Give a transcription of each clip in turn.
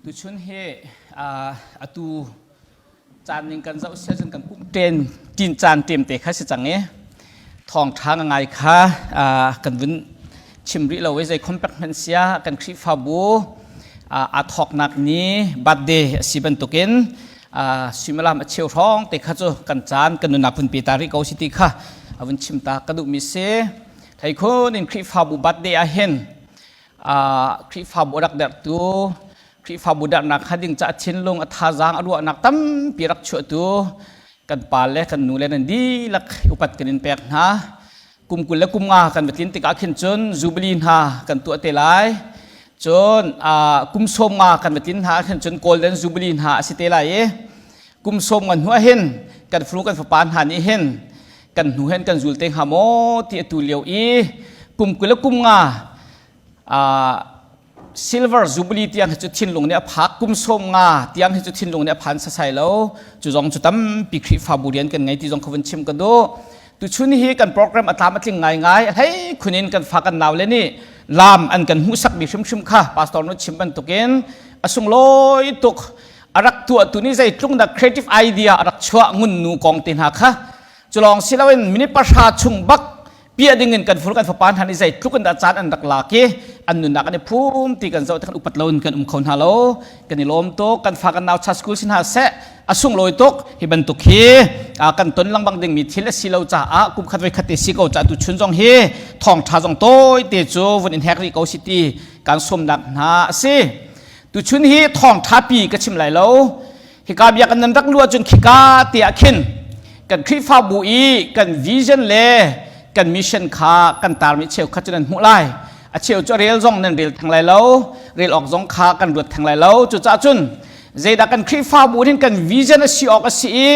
Tuchun hi atu caan ning kan zoh sia cun kan pumh ṭen ṭin caan ṭem te kha si cang i thawngṭha ngai kha kan vun chim rih lo i zei khom pek hmanh sia kan Khrihfabu aa thawknak ni birthday a si bantukin suimilam a cheu hrawng te kha cu kan caan kan nunnak vun pe ta rih ko si ti kha a vun chim ta ka duhmi si. Theikhun in Khrihfabu birthday ah hin Khrihfabu a rak derhtu Khrihfabu derhnak kha ding caah thinlung a thazaang a ruahnak tampi rak chuahtu kan pa le kan nu le nan dihlak upat kan in pek hna. Kum 20 le kum nga kan va tlin tikah khin cun Jubilee hna kan tuah te lai. Cun kum 50 kan va tlin hna khin cun Golden Jubilee hna a si te lai i kum 50 hnu ah hin kan fanu kan fapa hna nih hin kan hnu hen kan zul te hnga maw ti atu lio i kum 20 le kum nga silver jubilee tiang hi cu thinlung nih a phak kum 50 tiang hi cu thinlung nih a phan sasai lo. Cu zong cu tampi Khrihfabu rian kan ngei ti zong kha vun chim ka duh. Tuchun hi kan program a tlam a tling ngai ngai. Hlei khunin kan fa kan nau le nih lam an kan hmuhsak mi hrimhrim kha pastor nu chim bantukin a sunglawi tuk. A rak tuah tu nih zeitlung dah creative idea a rak chuah ngun nu kong te hna kha culong siloin minute 10 chung bak piah ding in kan fur kan fapa hna nih zeitluk in dah caan an rak lak i an nunnak an i phum ti kan zoh kan upat lo in kan um kho hna lo. Kan i lawm tuk. Kan fa kan nau cha school sin hna seh, a sunglawi tuk. Hi bantuk hi kan ton lengmang ding mi thil a si lo caah kum khat voi khat te si ko ca tu chun zong hi thawng tha zong tawi te cu vun in hek rih ko si ti kan sawmnak hna a si. Tuchun hi thawng tha pi ka chim lai lo. Hika bia kan nan rak lu ahcun khika te ah khin kan Khrihfabu i kan vision le kan mission kha kan tarmi cheu khat cu nan hmuh lai. A cheu cu rel zong nan rel theng lai lo, rel awk zong kha kan ruat theng lai lo. Cucaah cun zeidah kan Khrihfabu hin kan vision a si awk a si i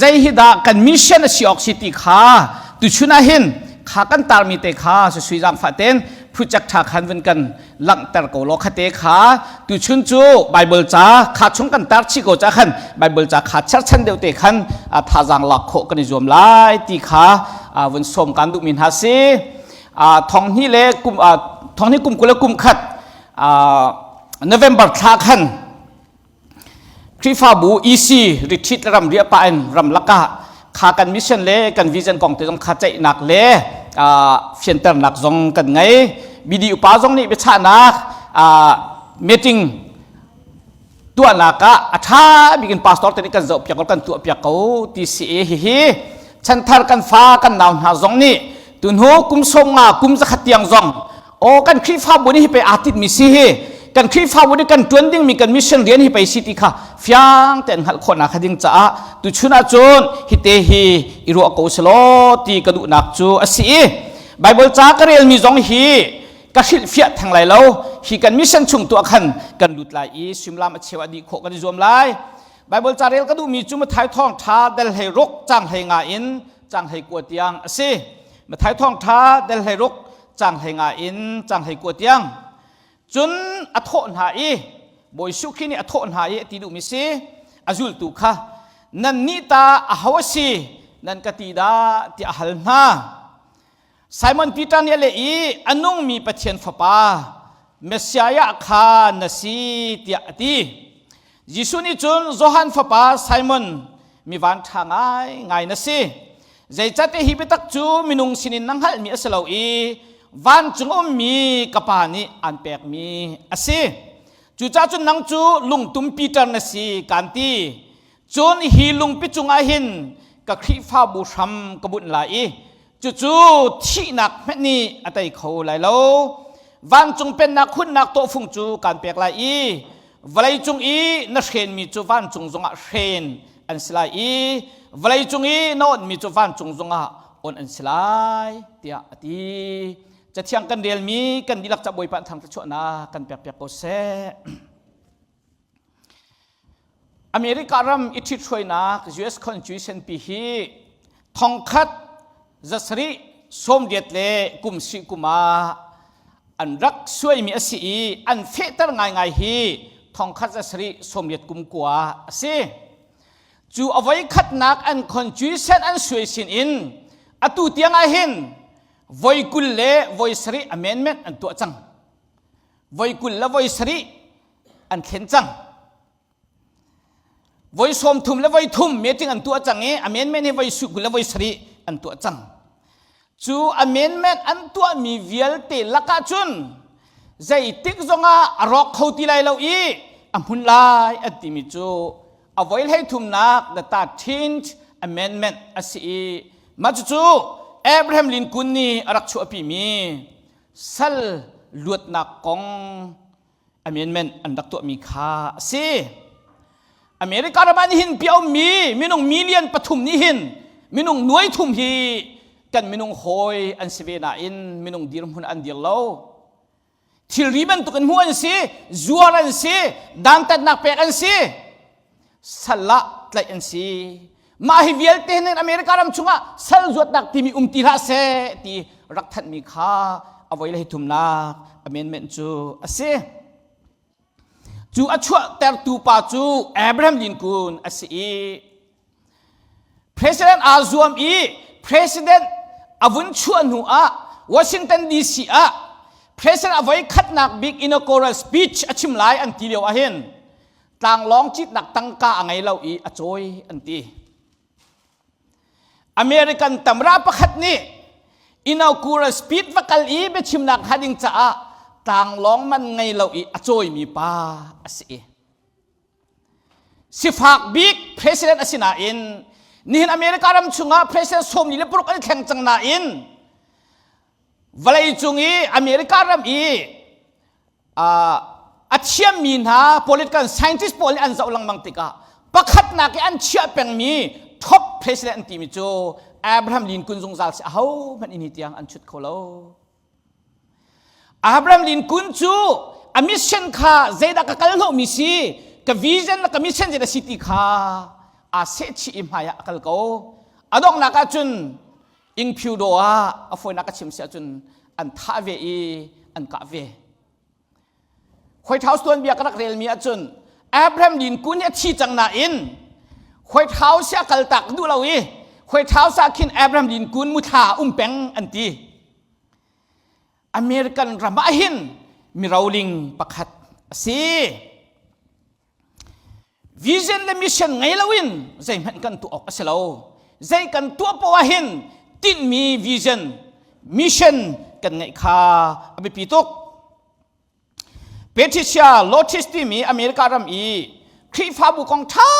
zei hi dah kan mission a si awk si ti kha tuchun ah hin kha kan tarmi te kha sui zaangfah ten project tha khan vun kan langhter ko law khate kha tuchun cu Bible ca kha chung kan tar chih ko ca khan Bible ca kha cherchan deuh te khan thazaang lak khawh kan i zuam lai ti kha vun sawm kan duhmi hna si. Thong hnih le kum thong hnih kum 20 le kum khat November thla khan Khrihfabu EC retreat ram riah pah in ram lakah kha kan mission le kan vision kong te zong kha ceihnak le fianternak zong kan ngei. BD upa zong nih biachahnak meeting tuahnak ah a ṭha bik in pastor te nih kan zoh piak ko, kan tuah piak ko ti si i hihi chanthar kan fa kan nau hna zong nih tunhu kum 50 kum 100 tiang zong aw kan Khrihfabu nih hi pei aa tinhmi si hi, kan Khrihfabu nih kan ṭuan dingmi kan mission rian hi pei si ti kha fiang tein hngalh khawhnak kha ding caah tuchun ahcun hite hi i ruah ko selaw ti ka duhnak cu a si i Bible ca ka relmi zong hi ka hrilhfiah theng lai lo. Hi kan mission chung tu ah khan kan lut lai i suimilam a cheu a dih khawh kan i zuam lai. Bible ca rel ka duhmi cu Matthai thawng ṭha del 16 cang 15 in cang 19 tiang a si. Matthai thawng ṭha del 16 cang 15 in cang 19 tiang. Cun a thawh hna i, Bawi Jesuh Khrih nih a thawh hna i a ti duhmi si, a zultu kha, "Nan nih ta aho a si nan ka ti dah?" tiah a hal hna. Simon Peter nih a leh i, "A nungmi Pathian Fapa Messiah kha na si," tiah a ti. Jesuh nih cun, "Johan fapa Simon, mi van ṭha ngai ngai na si. Zeicahtiah hi biatak cu minung sinin na hngalhmi a si lo i vancung a ummi ka Pa nih aan pekmi a si. Cucaah cun nang cu lungtum Peter na si, kaan ti. Cun hi lungpi cungah hin ka Khrihfabu hram ka bunh lai i cucu thihnak hmanh nih a tei kho lai lo. Vancung pennak hunnak tawhfung cu kaan pek lai i vawleicung i na hrenmi cu vancung zongah hren an si lai i vawleicung i na onhmi cu vancung zongah onh an si lai," tiah a ti. Cathiang kan relmi kan dihlak ca Bawipa thang thluachuahnak kan pek piak ko seh. America ram i ṭhithruainak US Constitution pi hi 1788 le kum si kum ah an rak suaimi a si i an fehter ngaingai hi 1789 a si. Cu a voi khatnak an constitution an suai sin in atu tiang ah hin voi 20 le voi 7 amendment an tuah cang. Voi 20 le voi 7. an thlen cang. Voi 30 le voi thum meeting an tuah cang i amendment hi voi 20 le voi sarih an tuah cang. Cu amendment an tuahmi vialte lakah cun zeitik zongah a rawk kho ti lai lo i a hmun lai an timi cu a voi hlei thumnak the 13th amendment a si i mah cucu Abraham Lincoln nih a rak chuahpimi sal luatnak kong amendment an rak tuahmi kha a si. America ram ah nihin pi a ummi minung million pathum nih hin minung nuai thum hi kan minung hawi an si ve nain minung dirhmun an dir lo. Thilri bantuk in hmuh an si, zuar an si, dantatnak pek an si, sal ah tlaih an si. Mah hi vialte hin America ram chungah sal zuatnak timi um ti hlah seh ti rak thanhmi kha a voi le hi thumnak amendment cu a si. Cu a chuahtertu pa cu Abraham Lincoln a si i President aa zuam i President a vun chuah hnu ah Washington DC ah President a voi khatnak bik inaugural speech a chim lai an ti lio ahhin tlanglawng citnak tangka a ngei lo i a cawi an ti. American tamra pakhat nih inaugural speech va kal i biachimnak hnga ding caah tlanglawng man ngei lo i a cawimi pa a si. Sifak bik president a si nain nihin America ram chungah president sawmli le paruk an thleng cang nain vawleicung i America ram i a thiammi hna political scientist pawl nih an zoh lengmang tikah pakhatnak i an chiah pengmi top president an timi cu Abraham Lincoln zungzal si ahohmanh ini tiang an chut kho lo. Abraham Lincoln cu a mission kha zeidah ka kal hnawhmi si ka vision le ka mission zeidah si ti kha aa sehchih i hmai ah a kal ko. A donghnak ah cun Ingphiudaw ah a fawinak ka chim si ahcun an thah ve i an kah ve. White House tuanbia ka rak relmi ahcun Abraham Lincoln hi a thi cang nain White House a kaltak duh lo i White House ah khin Abraham Lincoln muthla um peng an ti. American ram ah hin miroling pakhat a si. Vision le mission ngei loin zeihmanh kan tuah awk a si lo. Zei kan tuah poah ah hin tinhmi vision, mission kan ngeih kha a biapi tuk. Patricia Lotis timi America ram i Khrihfabu kong ṭha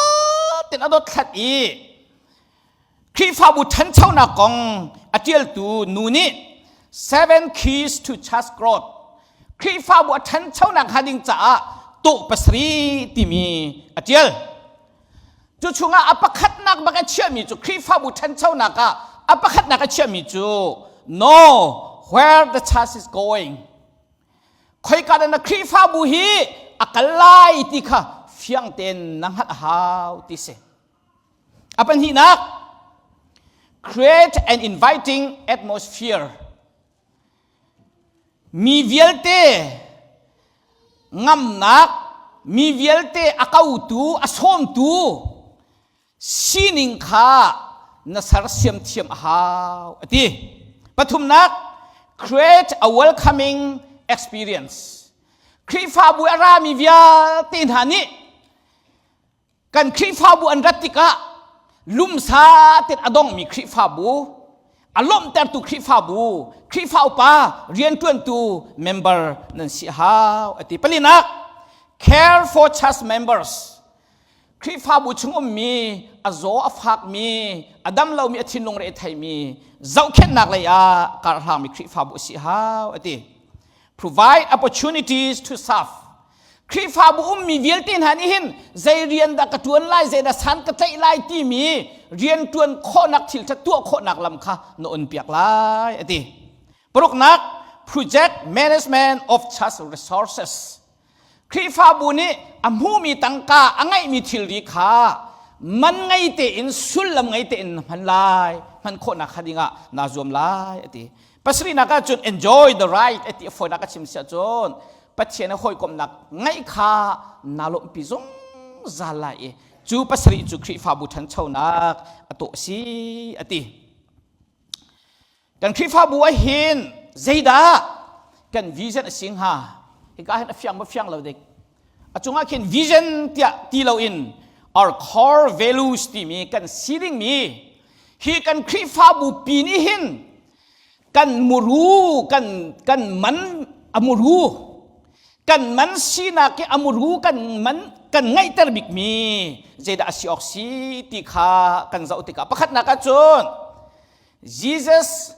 tein a dothlat i Khrihfabu ṭhanchonak kong a ṭialtu nu nih Seven Keys to Church Growth Khrihfabu a ṭhanchonak hnga ding caah tawh pasarih timi a ṭial. Cu chungah a pakhatnak bak a chiahmi cu Khrihfabu ṭhanchonak ah a pakhatnak a chiahmi cu Know where the church is going. Khoika dah na Khrihfabu hi a kal lai ti kha fiang tein na hngalh a hau ti si. A pahnihnak, create an inviting atmosphere. Mi vialte ngamnak, mi vialte a kotu, a sawmtu sining kha na sersiam thiam a hau a ti. Pathumnak, create a welcoming experience. Khrihfabu a rami vialte hna nih Kan Khrihfabu an rat tikah lumsa tein a dongmi Khrihfabu, a lawmhtertu Khrihfabu, Khrihfa upa rianṭuantu member nan si hau a ti. Palinak, care for church members. Khrihfabu chung ummi, a zaw a fakmi, a dam lomi, a thinlung re a theimi, zohkhenhnak lei ah karhlangmi Khrihfabu a si hau a ti. Provide opportunities to serve. Khrihfabu ummi vialte hna nih hin zei rian dah ka ṭuan lai, zei dah san ka tlaih lai timi rian ṭuan khawhnak thil ṭha tuah khawhnak lam kha na on piak lai a ti. Paruknak, project management of church resources. Khrihfabu nih a hmuhmi tangka, a ngeihmi thilri kha man ngei tein sullam ngei tein na hman lai, hman khawhnak kha dingah naa zuam lai a ti. Pasarihnak ahcun enjoy the ride a ti a fawinak a chim si ahcun Pathian a hawikomhnak ngaih kha naa lawmhpi zungzal lai i cu pasarih cu Khrihfabu ṭhanchonak a tawh a si a ti. Kan Khrihfabu ah hin zeidah kan vision a si hnga? Hika hin a fiang maw fiang lo dik? A cungah khin vision tiah ti loin our core values timi kan si dingmi hi kan Khrihfabu pi nih hin kan muru kan kan man a muru kan man sinak hi a muru kan man kan ngaihter bikmi zeidah a si awk si ti kha kan zoh tikah pakhatnak ahcun Jesus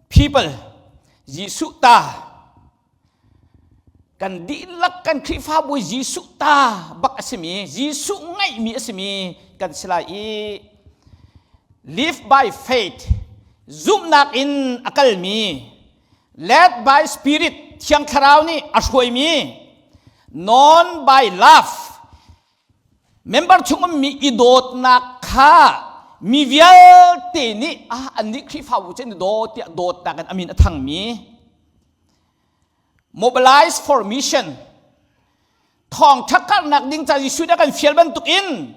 people Jesuh ta kan dihlak kan Khrihfabu Jesuh ta bak a simi Jesuh ngaihmi a simi kan si lai i live by faith zumhnak in a kalmi led by spirit thiang thlarau nih a hruaimi known by love member chung ummi i dawtnak kha mi vialte nih ah annih Khrihfabu cu an i daw tiah dawtnak in a min a thangmi mobilize for mission thawngṭha karhnak ding ca Jesuh nih a kan fial bantukin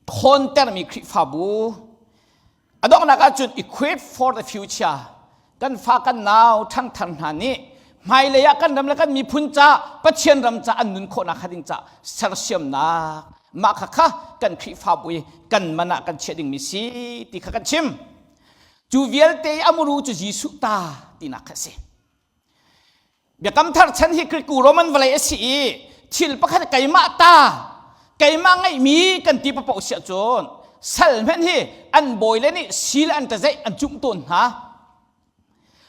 thawntermi Khrihfabu A donghnak ahcun equip for the future kan fa kan nau ṭhangthar hna nih hmailei ah kan ram le kan miphun ca Pathian ram ca an nun khawhnak hnga ding ca sersiamnak mah kha kha kan Khrihfabu i kan man ah kan chiah dingmi si ti kha kan chim. Cu vialte i a muru cu Jesuh ta tinak kha a si. Biakam thar chan hi Greek Roman vawlei a si i thil pakhat keimah ta keimah ngeihmi kan ti papoh si ahcun sal hmenh hi an bawi le nih sil an ṭazeih an cumh tawn hna.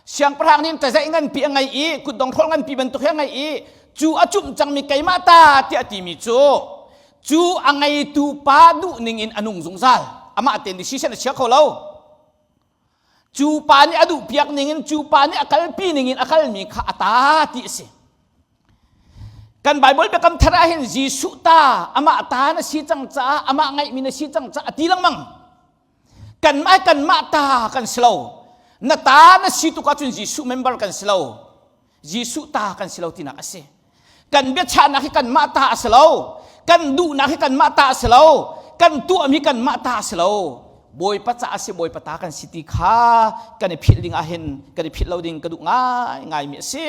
Siangpahrang nih ṭazeih nganpi a ngei i kutdong hrol nganpi bantuk hi a ngei i cu a cumh cangmi keimah ta tiah a timi cu cu a ngeitu pa duh ning in a nung zungzal. Amah tein decision a chia kho lo. Cu pa nih a duhpiak ningin cu pa nih a kalpi ningin a kalmi kha a ta ti a si. Kan Bible biakam thar ah hin Jesuh ta amah ta na si cang caah amah ngaihmi na si cang caah a ti lengmang. Kanmah kanmah ta kan si lo. Na ta na si tuk ahcun Jesuh member kan si lo. Jesuh ta kan si lo tinak a si. Kan biachahnak hi kanmah ta a si lo. Kan duhnak hi kanmah ta a si lo. Kan tuahmi kanmah ta a si lo. Bawipa ca a si, Bawipa ta kan si ti kha kan i philh ding ahhin kan i philh lo ding ka duh ngai ngaimi a si.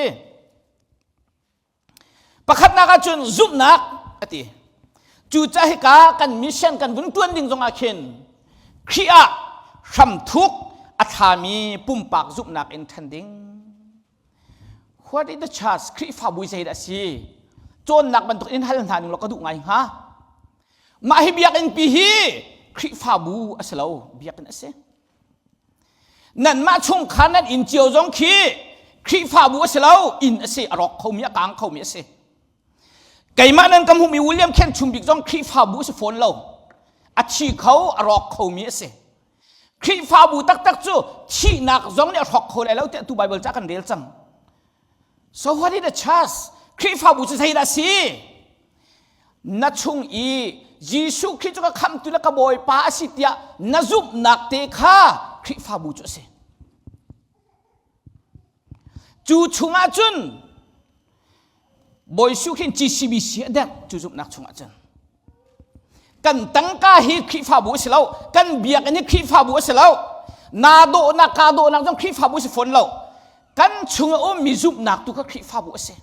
Pakhatnak ahcun zumhnak a ti. Cucaah hika kan mission kan vun tuan ding zongah khin Khrih ah hramthuk a thlami pumpak zumhnak in ṭhan ding. What is the church? Khrihfabu zeidah a si? Cawnnak bantuk in hal hna ning law ka duh ngai hnga. Mah hi biakinn pi hi Khrihfabu a si lo, biakinn a si. Nanmah chungkhar nan inn cio zong khi Khrihfabu a si lo, inn a si, a rawk khomi, a kaang khomi a si. Keimah nan ka hmuhmi William Khen Chum Bik zong Khrihfabu a si fawn lo. A thi kho, a rawk khomi a si. Khrihfabu taktak cu thihnak zong nih a hrawk kho lai lo tiah tu Bible ca kan rel cang. So what is the church? Khrihfabu cu zeidah a si? Na chung i Jesuh Khrih cu ka khamtu le ka Bawipa a si tiah na zumhnak te kha Khrihfabu cu a si. Cu chungah cun Bawi Jesuh khin GCBC a derh cu zumhnak chungah cun. Kan tangka hi Khrihfabu a si lo. Kan biakinn hi Khrihfabu a si lo. Naa dawhnak kaa dawhnak zong Khrihfabu a si fawn lo. Kan chung a ummi zumhnak tu kha Khrihfabu a si.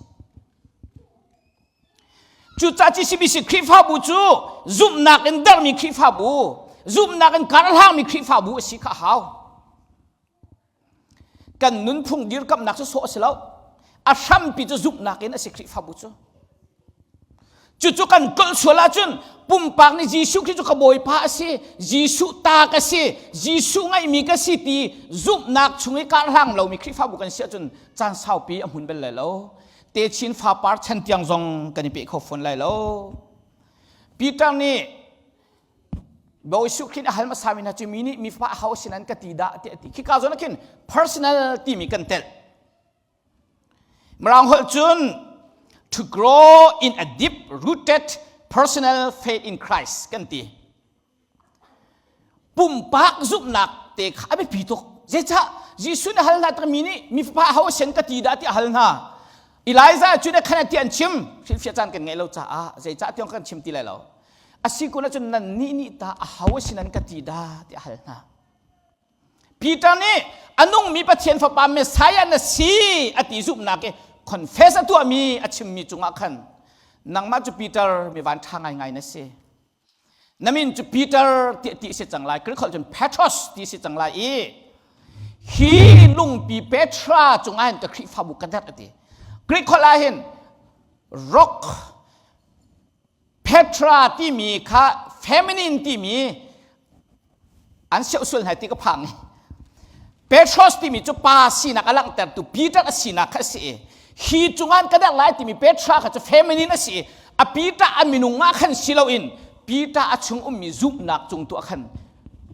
Cucaah GCBC Khrihfabu cu zumhnak in dermi Khrihfabu, zumhnak in karhlangmi Khrihfabu a si kha a hau. Kan nunphung dirkamhnak cu sawh a si lo. A hrampi cu zumhnak in a si Khrihfabu cu. Cucu kan tlolh sual ahcun pumpak nih Jesuh Khrih cu ka Bawipa a si, Jesuh ta ka si, Jesuh ngaihmi ka si ti zumhnak chung i karhlang lomi Khrihfabu kan si ahcun caan saupi a hmun bel lai lo. Techin fapar chan tiang zong kan i pe kho fawn lai lo. Peter nih Bawi Jesuh Khrih a hal hmasa mi hna cu mi nih mi fapa aho sin an ka ti dah tiah a ti. Khika zawn ah khin personal timi kan telh. Mirang holh cun to grow in a deep rooted personal faith in Christ kan ti. Pumpak zumhnak te kha a biapi tuk. Zeicah Jesuh nih a hal hna tak mi nih mi fapa aho sin ka ti dah tiah a hal hna. Elijah cu ne khan ti an chim. Hrilhfiah caan kan ngeih lo caah zeicah tiang kan chim ti lai lo. A si kun ahcun nan nih nih ta aho sin an ka ti dah tiah a hal hna. Peter nih a nungmi Pathian fapa Messiah na si a ti zumhnak i confess a tuahmi a chimmi cungah khan. Nangmah cu Peter mi van ṭha ngaingai na si. Na min cu Peter ti ti si cang lai. Greek holh cun Petros ti si cang lai i hi lungpi Petra cungah hin ka Khrihfabu ka derh a ti. Greek holh ah hin rock Petra timi kha feminine timi an seuh sual hna ti ka phang i Petros timi cu pa sinak a langhtertu Peter a sinak kha a si i hi cungah ka derh lai timi Petra kha cu feminine a si i a Peter a minung ah khan si loin Peter a chung ummi zumhnak cung tu ah khan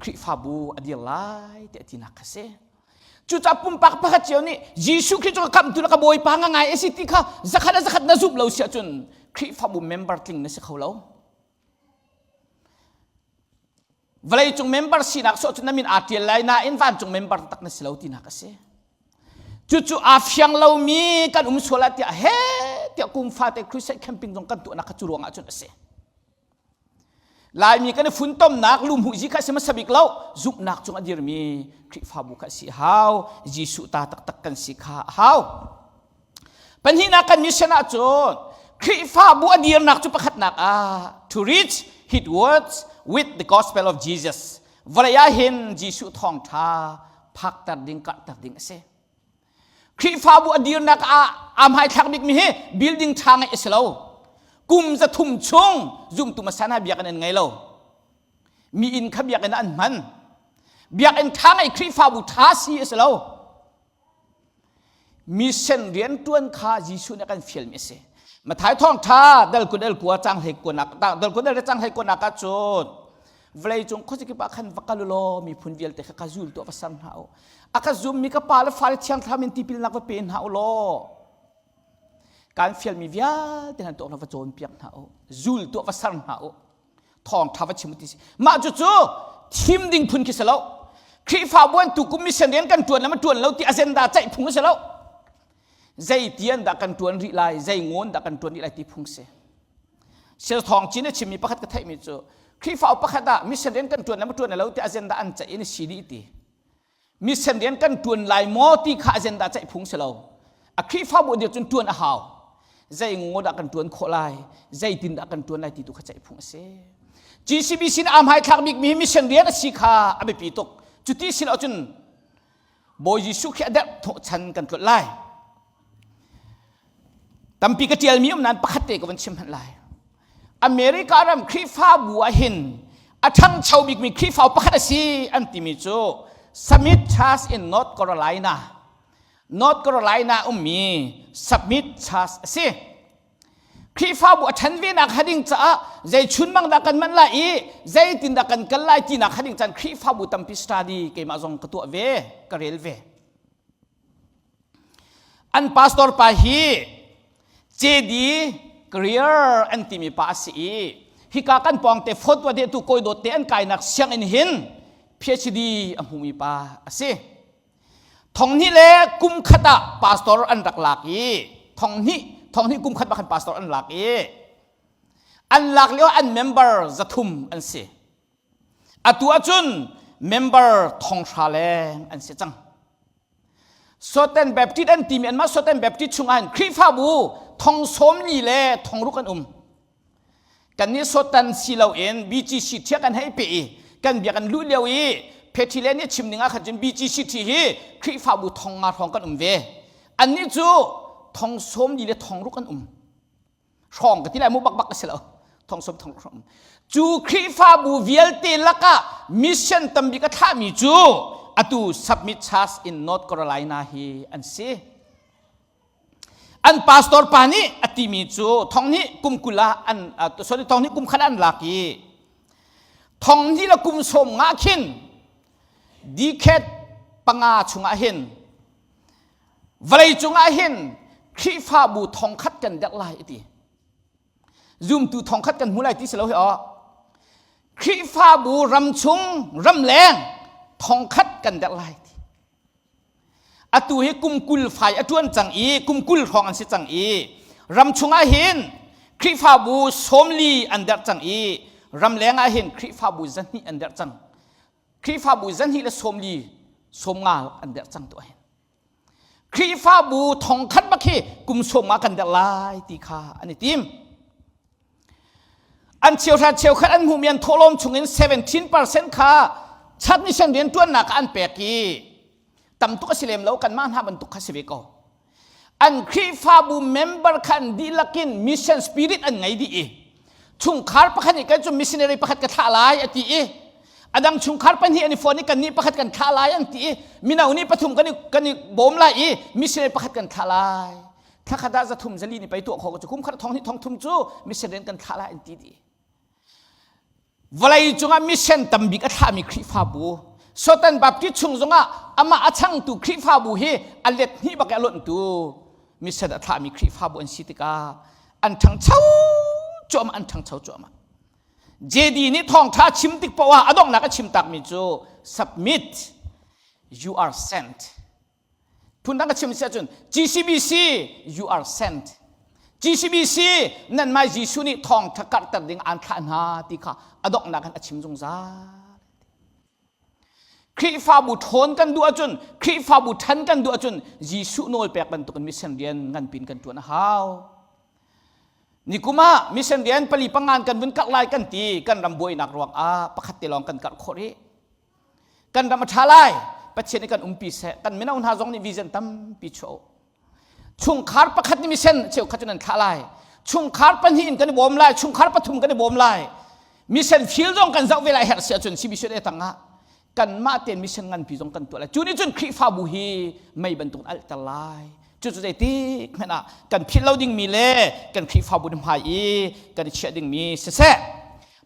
Khrihfabu a dir lai ti a tinak kha si. Cucaah pumpak pakhat cio nih Jesuh Khrih cu ka khamhtu le ka Bawipa ngangai a si ti kha zakhat a zakhat na zumh lo si ahcun Khrihfabu member tling na si kho lo. Vawleicung member sinak sawh cu na min aa ṭial lai nain vancung member tak na si lo tinak a si. Cucu aa fiang lomi kan um sual ah tiah he tiah kum fate crusade camping zong kan tuahnak kha cu ruangah cun a si. Laimi kan i funtomnak lumhuzi kha a si hmasa bik lo zumhnak cung a dirmi Khrihfabu kha a si hau Jesuh ta taktak kan si kha a hau pahnihnak kan mission ahcun Khrihfabu a dirnak cu pakhatnak ah to reach his words with the gospel of Jesus vawlei ah hin Jesuh thawngṭha phakter ding karhter ding a si Khrihfabu a dirnak ah aa hmaithlak bikmi hi building ṭha ngeih a si lo. Kum 300 chung zumtu hmasa hna biakinn an ngei lo. Mi inn kha biakinn ah an hman. Biakinn ṭha ngeih Khrihfabu ṭha si a si lo. Mission rianṭuan kha Jesuh nih a kan fialmi a si. Mathai thawngṭha dal kul el kua cang hlei kuanak dal kul el cang hlei kuanak ah cun vawleicung khuazakip ah khan va kal u law miphun vialte kha ka zul tuah va ser hna u a ka zummi ka pa le fale thiang thlarau in tipilnak va pe hna u law kan fialmi vialte hna tuah va cawnpiak hna u zul tuah va ser hna u thawngṭha va chim u ti si mah cucu thim ding phun khi si lo Khrihfabu an tukum mission rian kan ṭuan le ma ṭuan lo ti agenda ceih phung si lo zei tian dah kan ṭuan rih lai zei ngon dah kan ṭuan rih lai ti phung si Sel Thawng Cin a chimmi pakhat ka theihmi cu Khrihfa pakhat ah mission rian kan ṭuan le ma ṭuan lo ti agenda an ceih in si dih ti. Mission rian kan ṭuan lai maw ti kha agenda ceih phung si lo. A Khrihfabu dir cun ṭuan a hau. Zei ngo dah kan ṭuan khawh lai, zeitin dah kan ṭuan lai ti tu kha ceih phung a si. GCBC nih aa hmaithlak bikmi mission rian a si kha a biapi tuk. Cuti si lo cun Bawi Jesuh khi a derh thawhchan kan tlolh lai. Tampi ka ṭialmi um nain pakhat te ka van chim hmanh lai. America ram Khrihfabu ah hin a ṭhangcho bikmi Khrihfa pakhat a si an timi cu Summit Church in North Carolina. North Carolina ummi Summit Church a si. Khrihfabu a ṭhan venak hading caah zei chunmang dah kan manh lai i zeitin dah kan kal lai tinak hading caan Khrihfabu tampi study keimah zong ka tuah ve, ka rel ve. An pastor pa hi JD Greer an timi pa a si i hika kan pawngte Fort Worth tu kawi dawt te an kainak sianginn hin PhD a hmumi pa a si. Thonghnih le kum khat ah pastor an rak lak i thonghnih thonghnih kum khat khan pastor an lak i an lak lio an member 300 an si. Atu ahcun member 5,000 leng an si cang. Southern Baptist an timi anmah Southern Baptist chungah hin Khrihfabu 40,000 le 6,000 an um. Kannih Southern si loin BGC thiah kan hei pe i kan bia kan luh lio i Phetile nih chim ning ah khan cun BGCT hi Khrihfabu 5,000 hrawng kan um ve. Annih cu 40,000 le 600 an um. Hrawng ka ti lai mu bakbak a si lo. 70,000 hrawng. Cu Khrihfabu vialte lakah mission tambik a thlahmi cu atu Summit Church in North Carolina hi an si. An pastor pa nih a timi cu thong nih kum 20 ah an sorry thong nih kum khat an lak i thong hnih le kum sawm nga khin decade panga chungah hin Vawleicung ah hin Khrihfabu 1,000 kan derh lai ti. Zumtu 1,000 kan hmu lai ti si lo hi aw. Khrihfabu ram chung ramleng 1,000 kan derh lai ti. Atu hi kum 20 fai a ṭuan cang i kum 20 hrawng an si cang i ram chung ah hin Khrihfabu 40 an derh cang i ramleng ah hin Khrihfabu 200 an derh cang. Khrihfabu 240 50 an derh cang tuah hin. Khrihfabu 1,000 bak hi kum 50 kan derh lai ti kha an i tim. An cheuhra cheukhat an hmuhmi an thawhlawm chungin 17% kha church mission rianṭuannak ah an pek i tam tuk a si lem lo kanmah hna bantuk kha si ve ko. An Khrihfabu member kha an dihlak in mission spirit an ngei dih i chungkhar pakhat nih kan cu missionary pakhat ka thlah lai a ti i a dang chungkhar pahnih an i fawn i kannih pakhat kan thlah lai an ti i mino nih pathum kan i, kan i bawm lai i missionary pakhat kan thlah lai thlakhat ah zathum zali ni pei tuah kho cu kum khat thong hnih thong thum cu mission rian kan thlah lai an ti dih vawlei cungah mission tambik a thlahmi Khrihfabu Sotan Baptist chung zongah amah a changtu Khrihfabu hi a let hnih bak i a lonhtu mission a thlahmi Khrihfabu an si tikah an ṭhangcho cuahmah an ṭhangcho cuahmah JD nih thawngṭha chim tik poah ah a donghnak a chim takmi cu submit you are sent phundang ka chim si ahcun GCBC you are sent GCBC nanmah Jesuh nih thawngṭha karhter ding aan thlah hna ti kha a donghnak in a chim zungzal Khrihfabu ṭhawn kan duh ahcun Khrihfabu ṭhan kan duh ahcun Jesuh nawl pek bantukin mission rian nganpin kan ṭuan a hau. Nikum ah mission rian pali pangan kan vun karh lai kan ti kan ram buainak ruang ah pakhat te lawng kan karh khawh rih. Kan ram a ṭha lai Pathian nih kan umpi seh kan mino hna zong nih vision tampi chuah u. Chungkhar pakhat nih mission cheukhat cu nan thlah lai. Chungkhar pahnih in kan i bawm lai, chungkhar pathum kan i bawm lai. Mission field zong kan zoh ve lai herh si ahcun CBC tang ah kanmah tein mission nganpi zong kan tuah lai. Cu nih cun Khrihfabu hi mei bantuk in alhter lai. Cucu zeitik hmanh ah kan philh lo dingmi le kan Khrihfabu hmai i kan i chiah dingmi siseh.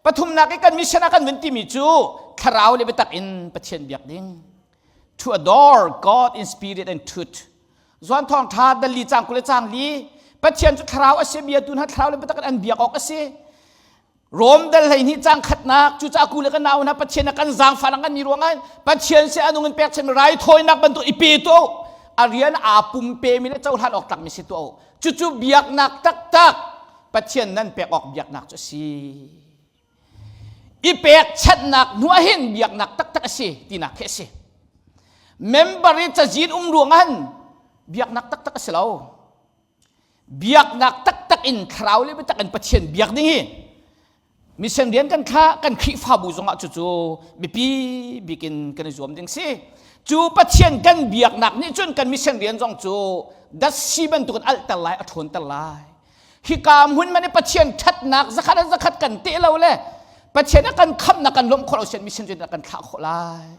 Pathumnak i kan mission ah kan vun timi cu thlarau le biatak in Pathian biak ding. To adore God in spirit and truth. Zuan thawng ṭha dali cang kule cang li Pathian cu thlarau a si bia tu hna thlarau le biatak in an biak awk a si. Rom dal hlei hnih cang khatnak cucaah ku le kan nau hna Pathian a kan zaangfah kan mi ruangah Pathian si anung in pekchanh raithawinak bantuk i pe tu a rian aa pumpe mi le cohlan awk tlak mi si tu cucu biaknak taktak Pathian nan pek awk biaknak cu a si i pekchanhnak hnu ah hin biaknak taktak a si tinak khi a si member i cazin um ruangah hin biaknak taktak a si lo biaknak taktak in thlarau le biatak in Pathian biak ding hi mission rian kan thlah kan Khrihfabu zongah cucu biapi bikin kan i zuam ding si cu Pathian kan biaknak nih cun kan mission rian zong cu datsi bantukin alhter lai a ṭhawnter lai hika hmun man i Pathian ṭhatnak zakhat an zakhat kan teh lo le Pathian a kan khamhnak kan lawmh khawh lo sian mission rian a kan thlah khawh lai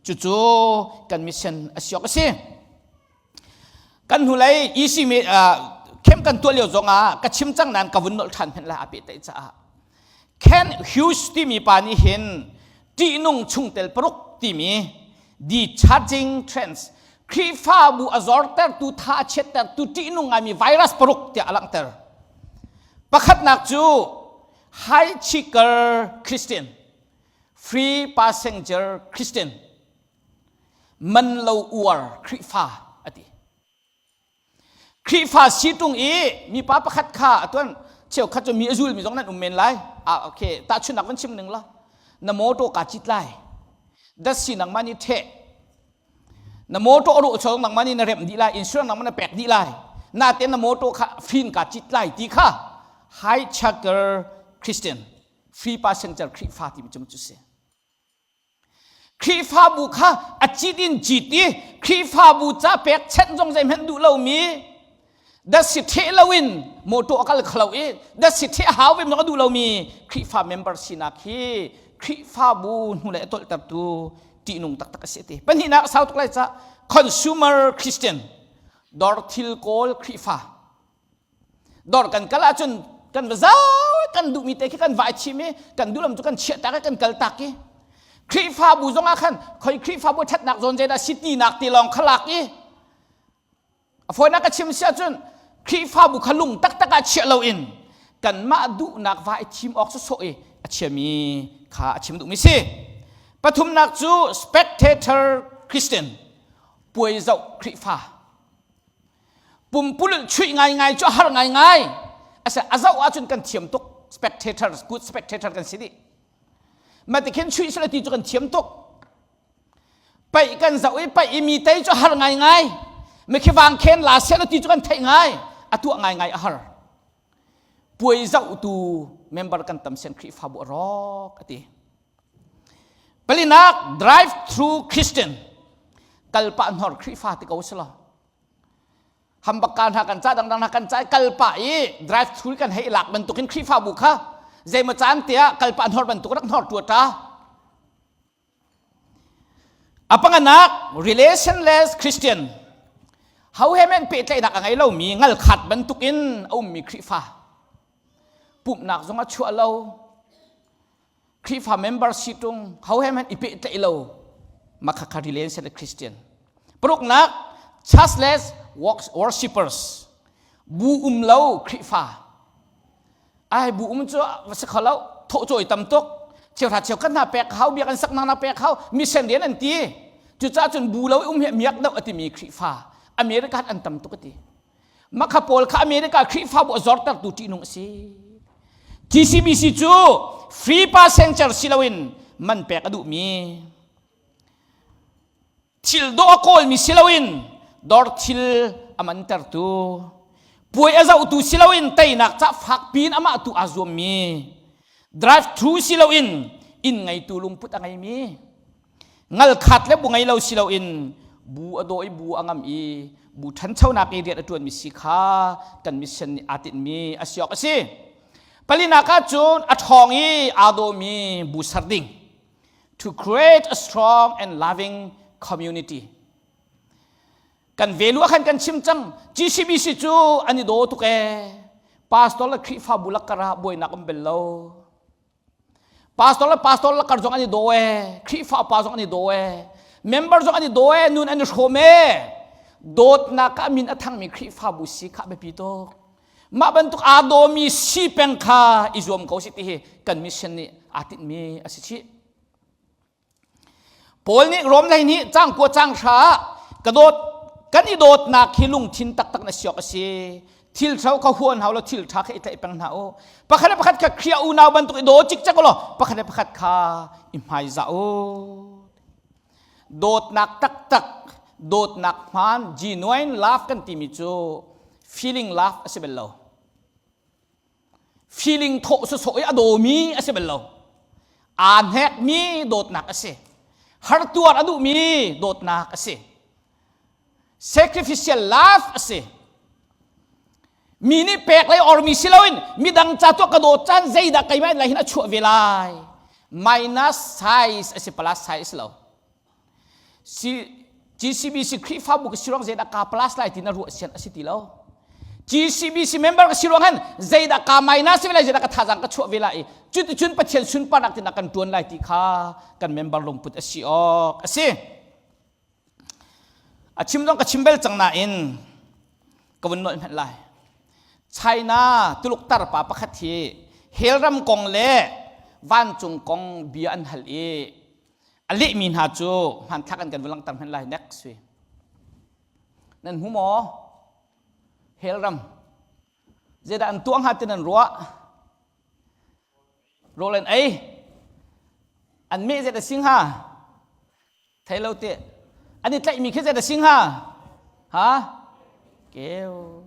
cucu kan mission a si awk a si kan hnulei EC camp kan tuah lio zongah ka chim cang nain ka vun nolh ṭhan hmenh lai a pehtlaih caah Ken Hughes timi pa nih hin ṭihnung chungtel paruk timi the charging trends Khrihfabu a zortertu tha a chiattertu ṭihnung ngaimi virus paruk tiah a langhter. Pakhatnak cu Hitchhiker Christian, free passenger Christian, man lo uar Khrihfa a ti. Khrihfa si ṭung i mipa pakhat kha atuan cheukhat cu mi a zulmi zong nan um men lai. Ah okay, tahchunhnak van chim ning la. Na motor kaa cit lai. Datsi nangmah nih ṭheh. Na motor a rawh chung nangmah nih na remh dih lai, insurance nangmah na pek dih lai. Natein na motor kha fin kaa cit lai ti kha hijacker Christian, free passenger Khrihfa timi cu si. Khrihfabu kha a cit in cit i Khrihfabu ca pekchanh zong zeihmanh duh lomi datsi ṭheh loin mawṭaw a kal kho i datsi ṭheh a hau ve a duh lomi Khrihfa member sinak hi Khrihfabu hnulei a tolhtertu ṭihnung taktak a si ti. Pahnihnak a sau tuk lai ca consumer Christian dawr thil kawl Khrihfa Dawr kan kal ahcun kan va zau kan duhmi te khi kan vai chim i kan duhlam cu kan chiah tak i kan kal tak i Khrihfabu zong ah khan khoi Khrihfabu ṭhatnak zawn zeidah si tinak ti lawng kha lak i a fawinak ka chim si ahcun Khrihfabu kha lung taktak ah chiah loin kanmah duhnak va i thim awk sawsawh i a chiami kha a chim duhmi si. Pathumnak cu spectator Christian puai zoh Khrihfa Pumpululh chuih ngaingai cu a har ngaingai. Asa a zoh ahcun kan thiam tuk. Spectators, good spectator kan si dih. Mah tikhin chuih sila ti cu kan thiam tuk. Paih kan zoh i paih i mi tei cu a har ngaingai. Mikhi vang khen la seh ti cu kan theih ngai. A tuah ngaingai a har. Puai zohtu member kan tam sian Khrihfabu a rawk a ti. Palinak drive through Christian kalpah hnor Khrihfa ti ko silo. Hambakka hna kan ca dangdang hna kan ca kalpah i drive through kan hei lak bantukin Khrihfabu kha zeimaw caan tiah kalpah hnor bantuk rak hnor tua ta. A panganak relationless Christian ho he men pehtlaihnak a ngei lomi ngalkhat bantukin a ummi Khrihfa pumhnak zong a chuah lo Khrihfa member si tung ho he men i pehtlaih lo makhakha relationless Christian paruknak churchless worshippers bu um lo Khrihfa Ai bu um cu va si kho lo thawh cawi tam tuk cheuhra cheukhat hna pek hau biakinn saknak hna pek hau mission rian an ti cucaah cun bu lo i um hi miak deuh a timi Khrihfa America an tam tuk a ti makha pawl kha America Khrihfabu a zortertu ṭihnung a si TCBC cu free passenger si loin man pek a duhmi Thil dawh a kawlmi si loin dawr thil a mantertu, puai a zohtu si loin teinak ca fakpi in amah tu aa zuammi, drive thru si loin inn ngeitu lungput a ngeimi, ngalkhat le bu ngei lo si loin bu a daw i bu a ngam i bu ṭhanchonak i rian a ṭuanmi si kha kan mission nih aa tinhmi a si awk a si. Palinak ah cun a ṭhawng i aa dawmi bu ser ding. to create a strong and loving community. Kan velu khan kan chim cang GCBC cu an i daw tuk ee. Pastor le Khrihfabu lakar ah buainak um bel lo. Pastor le pastor lakar zong an i daw ee. Khrihfa pa zong an i daw ee. Member zong an i daw ee. Nun an i hrawm ee. Dawtnak ah min a thangmi Khrihfabu si kha biapi tuk. Mah bantuk aa dawmi si peng kha i zuam ko si ti hi kan mission nih aa tinhmi a si chih. Paul nih Rom lei nih cang kua cang hra ah ka dawt kan i dawtnak hi lungthin taktak na siok a si. Thil ṭha kha huan hau lo thil ṭha kha i tlaih peng hna u. Pakhat le pakhat kha Khrih unau bantuk i daw cikcek u law pakhat le pakhat kha i hmaizah u. Dawtnak taktak, dawtnak hmaan, genuine love kan timi cu feeling love a si bal lo. Feeling thawh sawsawh i a dawmi a si bal lo. Aa hnekmi dawtnak a si. Hartuar a duhmi dawtnak a si. Sacrificial love a si. Mi nih pek lei ormi si loin midang ca tuah ka dawt caan zeidah keimah in lai hin a chuah ve lai. Minus size a si plus size lo. Si GCBC Khrihfabu ka si ruang zeidah ka plus lai ti na ruah sian a si ti lo. GCBC member ka si ruang hin zeidah ka minus ve lai zeidah ka thazaang ka chuah ve lai i cuticun Pathian sunparnak tina kan tuan lai ti kha kan member lungput a si awk a si. A chim zong ka chim bel cang nain ka vun nolh hmanh lai. China Tuluk tarpa pakhat hi hell ram kong le vancung kong bia an hal i a lehmi hna cu hmanthlak an kan vun langhter hmanh lai next week. Nan hmu maw? Hell ram. Zeidah an tuah hnga ti nan ruah? Rawl an ei. An meh zet a sing ha. Thei lo te. An i tlaihmi khi zet a sing ha. Ha? Keu.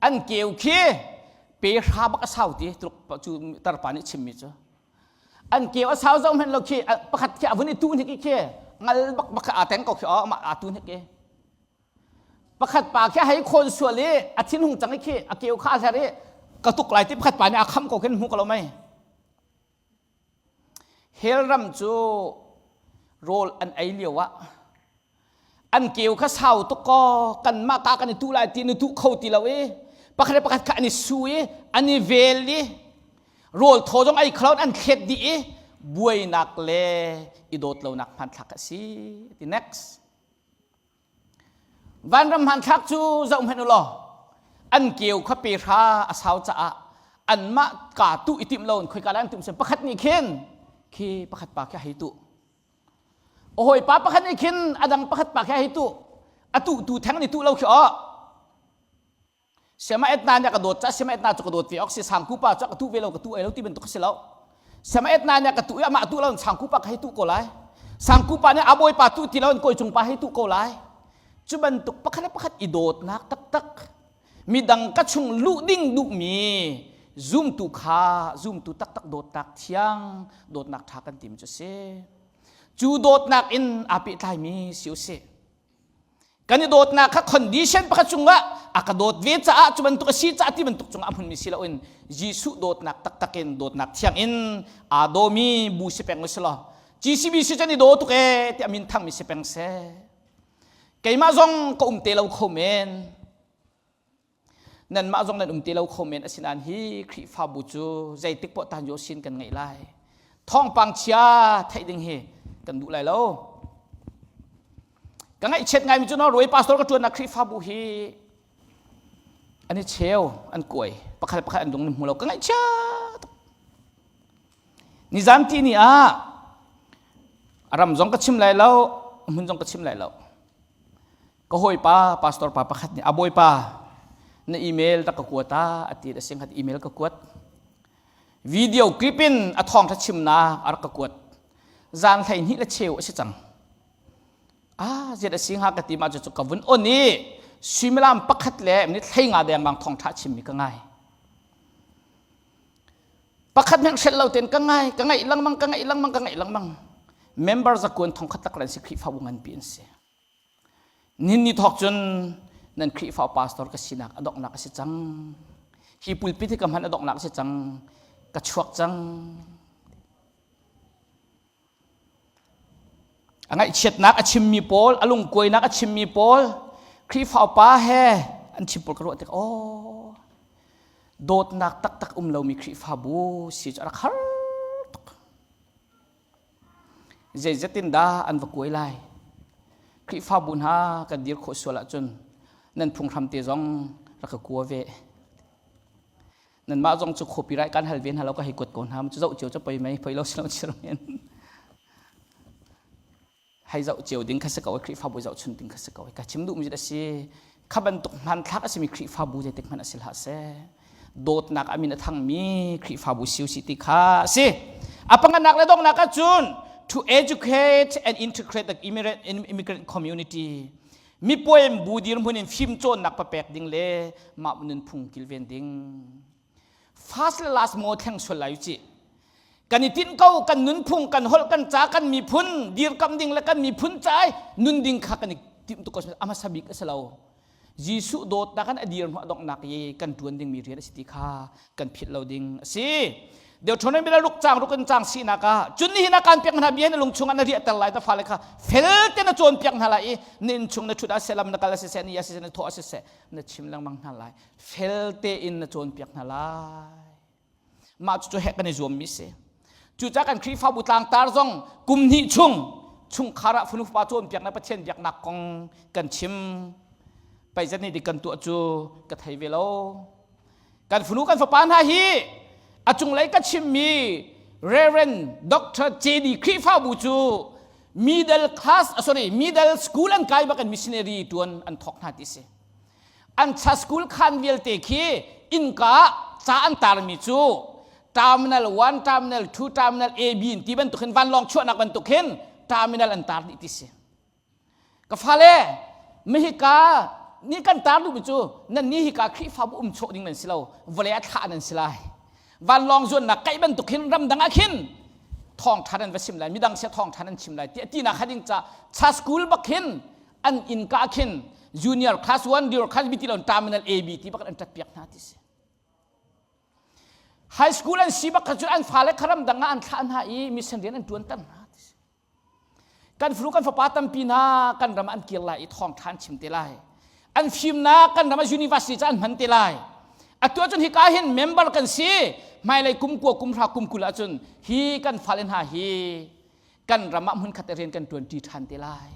An keu khi pe hra bak a sau ti tuluk cu tarpa nih chimmi cu. An keu a sau zong hmanh lo khi pakhat khi a vun i tu hnik i khi ngal bak bak aa teng ko khi o amah aa tu hnik i Pakhat pa khi hei khawn sual i a thinhung cang i khi a keu kha a hler i ka tuk lai ti pakhat pa nih a kham ko khin hmu ko lo mei. Hell ram cu rawl an ei lio ah an keu kha sau tuk kaw kanmah ka kan i tuh lai ti ni tuh kho ti lo i pakhat le pakhat kha an i su i an i vel i rawl thaw zong ei kho an thlet dih i buainak le i dawt lonak hmanthlak a si ti next Vanram hmanthlak cu zoh hmanh u law an keu kha pe hra a sau caah anmah kaa tuh i timh lo in khoika lai an timh pakhat nih khin khi pakhat pa khi a hei tuh a hawipa pakhat nih khin a dang pakhat pa khi a hei tuh a tuh tu theng nih tuh lo khi aw Sema etna nih a ka dawt caah sema etna cu ka dawt ve awk si sangku pa cu a ka tuh ve lo ka tuh ai lo ti bantuk a si lo sema etna nih a ka tuh i amah tuh lo in sangku pa ka hei tuh ko lai sangku pa nih a bawipa tuh ti lo in kawi cung pa hei tuh ko lai cu bantuk pakhat le pakhat i dawtnak taktak midang ka chung luh ding duhmi Zumtu kha zumtu taktak dawtnak thiang dawtnak ṭha kan timi cu a si. Cu dawtnak in aa pehtlaimi si u sih. Kan i dawtnak kha condition pakhat cungah a ka dawt ve caah cu bantuk a si caah ti bantuk cungah a hmunmi si loin Jesuh dawtnak taktak in dawtnak thiang in aa dawmi bu si peng u si law GCBC cu an i daw tuk ee tiah min thangmi si peng seh. Keimah zong ka um te lo kho men. Nanmah zong nan um ti lo kho men asinain hi Khrihfabu cu zeitik poah tan yo sin kan ngeih lai. Thawngpang chia theih ding hi kan duh lai lo. Ka ngaihchiat ngaimi cu Norway pastor ka ṭuannak Khrihfabu hi an i cheu, an kuai, pakhat pakhat an lung hmu lo. Ka ngaihchia tuk. Nizan ti ni ah a ram zong ka chim lai lo, a hmun zong ka chim lai lo. Ka hawipa pastor pa pakhat nih a bawipa na email rak ka kuat ta a ti a sing hat email ka kuat. Video clip in a thawngtha chimnak a rak ka kuat. Zan 12 le cheu a si cang. Ah ziat a si hnga ka ti ma cu ka vun on i suimilam pakhat le minute hlei nga dengmang thawngtha chimmi ka ngai. Pakhat hmanh hrelh lo tein ka ngai, ka ngaih lengmang, ka ngaih lengmang, ka ngaih lengmang. Member zakuan thongkhat tak an si Khrihfabu nganpi an si. Nihin ni thawk cun nan Khrihfa pastor ka sinak a donghnak a si cang. Hi pulpit hi ka hman a donghnak a si cang. Ka chuak cang. A ngaihchiatnak a chimmi pawl, a lungkuainak a chimmi pawl, Khrihfa upa he an chim pawl ka ruah tik aw dawtnak taktak um lomi Khrihfabu si cu a rak har tuk. Zeizat in dah an va kuai lai? Khrihfabu hna kan dir khawh sual ahcun nan phunghram te zong rak ka kua ve. Nanmah zong cu copyright kan hal ve hna lo ka hei kuat ko hna cu zoh cio cu poi mei poi lo si lo si men. Hei zoh cio ding kha si ko Khrihfabu zohchun ding kha si ko ka chim duhmi a si kha bantuk hmanthlak a simi Khrihfabu zeitik hmanh a si hlah seh dawtnak a min a thangmi Khrihfabu si usih ti kha a si a panganak le donghnak ahcun to educate and integrate the immigrant, immigrant community mipuaim bu dirhmun in fimcawnnak papek ding le mah nunphung kilven ding Fast le last maw thleng sual lai u cih. Kan i tinh ko, kan nunphung, kan holh, kan ca, kan miphun dirkamh ding le kan miphun ca i nun ding kha kan i timh tuk ko a hmasa bik a si lo. Jesuh dawtnak in a dir hnu a donghnak i kan ṭuan dingmi rian a si ti kha kan philh lo ding a si. Deuteronomy bia ruk cang ruk in cang sinak ah cun nihin ah kaan piak hna bia na lung chungah na riahter lai ta fale kha fel te na cawn piak hna lai i na inn chung na ṭhut ah seh lam na kal a siseh na ia siseh na thawh a siseh na chim lengmang hna lai fel tein na cawnpiak hna lai mah cucu hek kan i zuammi si cucaah kan Khrihfabu tlangtar zong kum hnih chung chungkhar ah fanu fapa cawnpiaknak Pathian biaknak kong kan chim paizat nih dik kan tuah cu ka thei ve lo kan fanu kan fapa hna hi a cunglei ka chimmi Reverend Dr. JD Khrihfabu cu middle class sorry middle school an kai bak in missionary tuan an thok hna ti si An cha school khan vialte khi innka ca an tarmi cu terminal 1, terminal 2, terminal A, B in ti bantuk hin vanlawng chuahnak bantuk hin terminal an tar dih ti si. Ka fale, mihika ni kan tar duhmi cu nan ni hika Khrihfabu um chawh ding nan si lo, vawlei ah thlah nan si lai. Vanlawng zuannak kaih bantuk hin ramdang ah khin thawngṭha nan va sim lai, midang sia thawngṭha nan chim lai tiah tinak kha ding ca cha school bak hin an innka khin junior class 1 junior class B ti lo terminal A B ti bak an tat piak hna ti si high school an si bak kha cun an fale kharam dang ah an thlah hna i mission rian an tuan ter hna ti si kan fanu kan fapa tampi hna kan ram an kir lai i thawng than chim te lai an fimnak kan ram ah university ca an hman te lai atu ahcun hika hin member kan si hmailei kum kua kum hra kum kul ahcun hi kan fale hna hi kan ram ah hmunkhat rian kan ṭuanṭi ṭhan te lai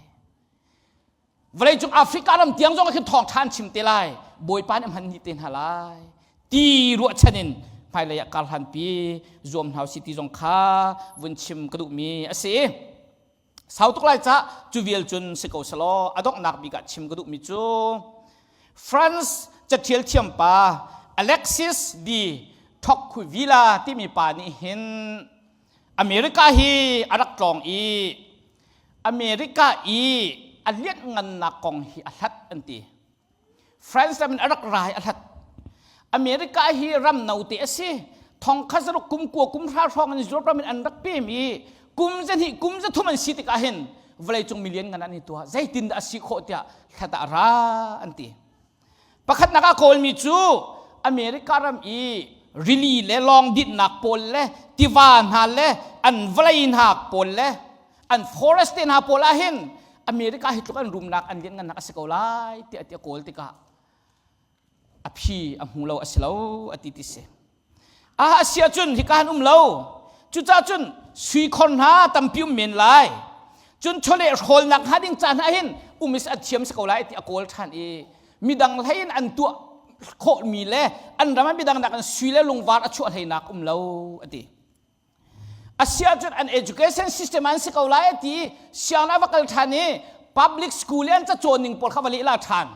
vawleicung Africa ram tiang zong ah khin thawngṭha an chim te lai Bawipa nih a hman ni te hna lai ti ruahchan in hmailei ah karhlanpi zuam hna usih ti zong kha vun chim ka duhmi a si sau tuk lai cah cu vial cun si ko selaw a donghnak bik ah chim ka duhmi cu France cathial thiam pa Alexis de Tocqueville timi pa nih hin America hi a rak tlawng i America i a lianhngannak kong hi a hlat an ti. France ram in a rak rai a hlat. America hi ram note a si. Thong kha zaruk kum kua kum hra hrawng in Europe ram in an rak pem i kum zahnih kum zathum an si tikah hin vawleicung million ngan an i tuah. Zeitin dah a si khawh tiah thla ra an ti. Pakhatnak ah kawlmi cu America ram i rili le lawng dinhnak pawl le tiva hna le an vawlei hna pawl le an forest te hna pawl ah hin America hi tluk an rumnak an lianngannak a si ko lai tiah ti a kawl tikah a phi a hmu lo a si lo a ti ti si. A si ahcun hika han um lo. Cucaah cun sui khor hna tampi um men lai. Cun chawleh hrawlnak hnga ding ca hna hin um is an thiam si ko lai ti a kawl ṭhan i midang hlei in an tuah khawhmi le an ram ah midang nak in sui le lungvar a chuah hleinak um lo a ti. A si ahcun an education system an si ko lai a ti sianginn ah va kal ṭhan i public school i an cacawn ning pawl kha va lehla ṭhan.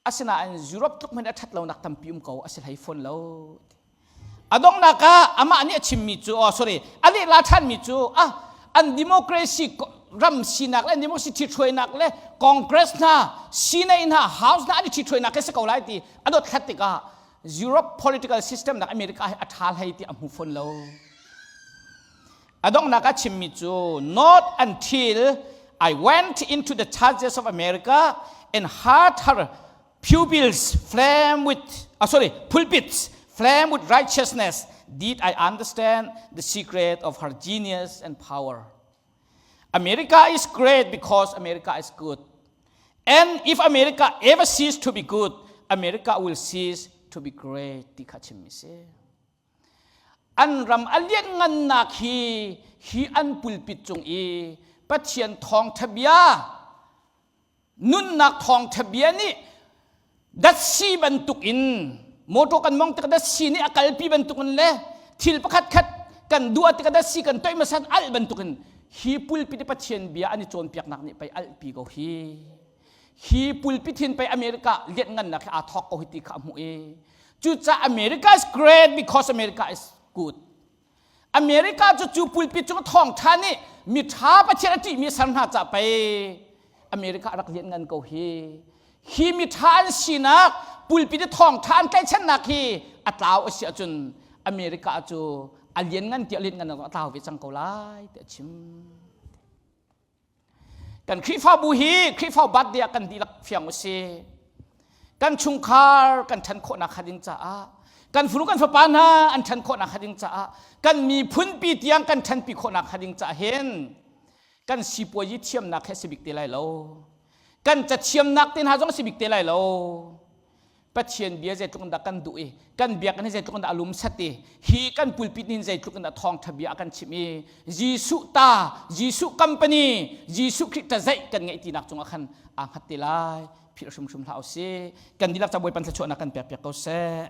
Asinain Europe tluk hmanh a ṭhat lonak tampi um ko a si hlei fawn lo. A donghnak ah amah nih a chimmi cu oh sorry a lehla ṭhanmi cu ah an democracy ram sinak le an democracy ṭhithruainak le Congress hna Senate hna House hna an i ṭhithruainak hi si ko lai ti a dothlat tikah Europe political system nak America hi a ṭha hlei ti a hmu fawn lo. A donghnak ah chimmi cu not until I went into the churches of America and heard her pupils flame with uh, sorry pulpits flame with righteousness did I understand the secret of her genius and power. America is great because America is good. And if America ever cease to be good, America will cease to be great ti kha chimmi si. An ram a lianngannak hi hi an pulpit cung i Pathian thawngṭha bia nunnak thawngṭha bia nih datsi bantukin motor kan mong tikah datsi nih a kalpi bantukin le thil pakhat khat kan duah tikah datsi kan toih hmasa alh bantukin hi pulpit i Pathian bia an i cawnpiaknak nih pei alhpi ko hi hi pulpit hin pei America lianngannak hi aa thawk ko hi ti kha a hmuh i Cucaah America is great because America is good. America cu cu pulpit cung thawngṭha nih miṭha Pathian a ṭihmi ser hna ca pei America rak lian ngan ko hi. Hi miṭha an sinak pulpit i thawngṭha an tlaihchannak hi a tlau a si ahcun America cu a lian ngan ti a lian ngan a tlau ve cang ko lai ti a chim. Kan Khrihfabu hi Khrihfa birthday ah kan dihlak fiang u si. Kan chungkhar kan ṭhan khawhnak hnga ding caah, kan fanu kan fapa hna an ṭhan khawhnak hnga ding caah, kan miphunpi tiang kan ṭhanpi khawhnak hnga ding caah hin kan sipuazi thiamnak he si bik te lai lo. Kan cathiamnak te hna zong si bik te lai lo. Pathian bia zeitluk in dah kan duh i kan biakinn hi zeitluk in dah a lumsat i hi kan pulpit nih zeitluk in dah thawngṭha bia a kan chimh i Jesuh ta Jesuh company Jesuh Khrih ta zeih kan ngeih tinak cungah khan aa hngat te lai philh hrimhrim hlah usih kan dihlak ca Bawipa thluachuahnak kan pek piak ko seh.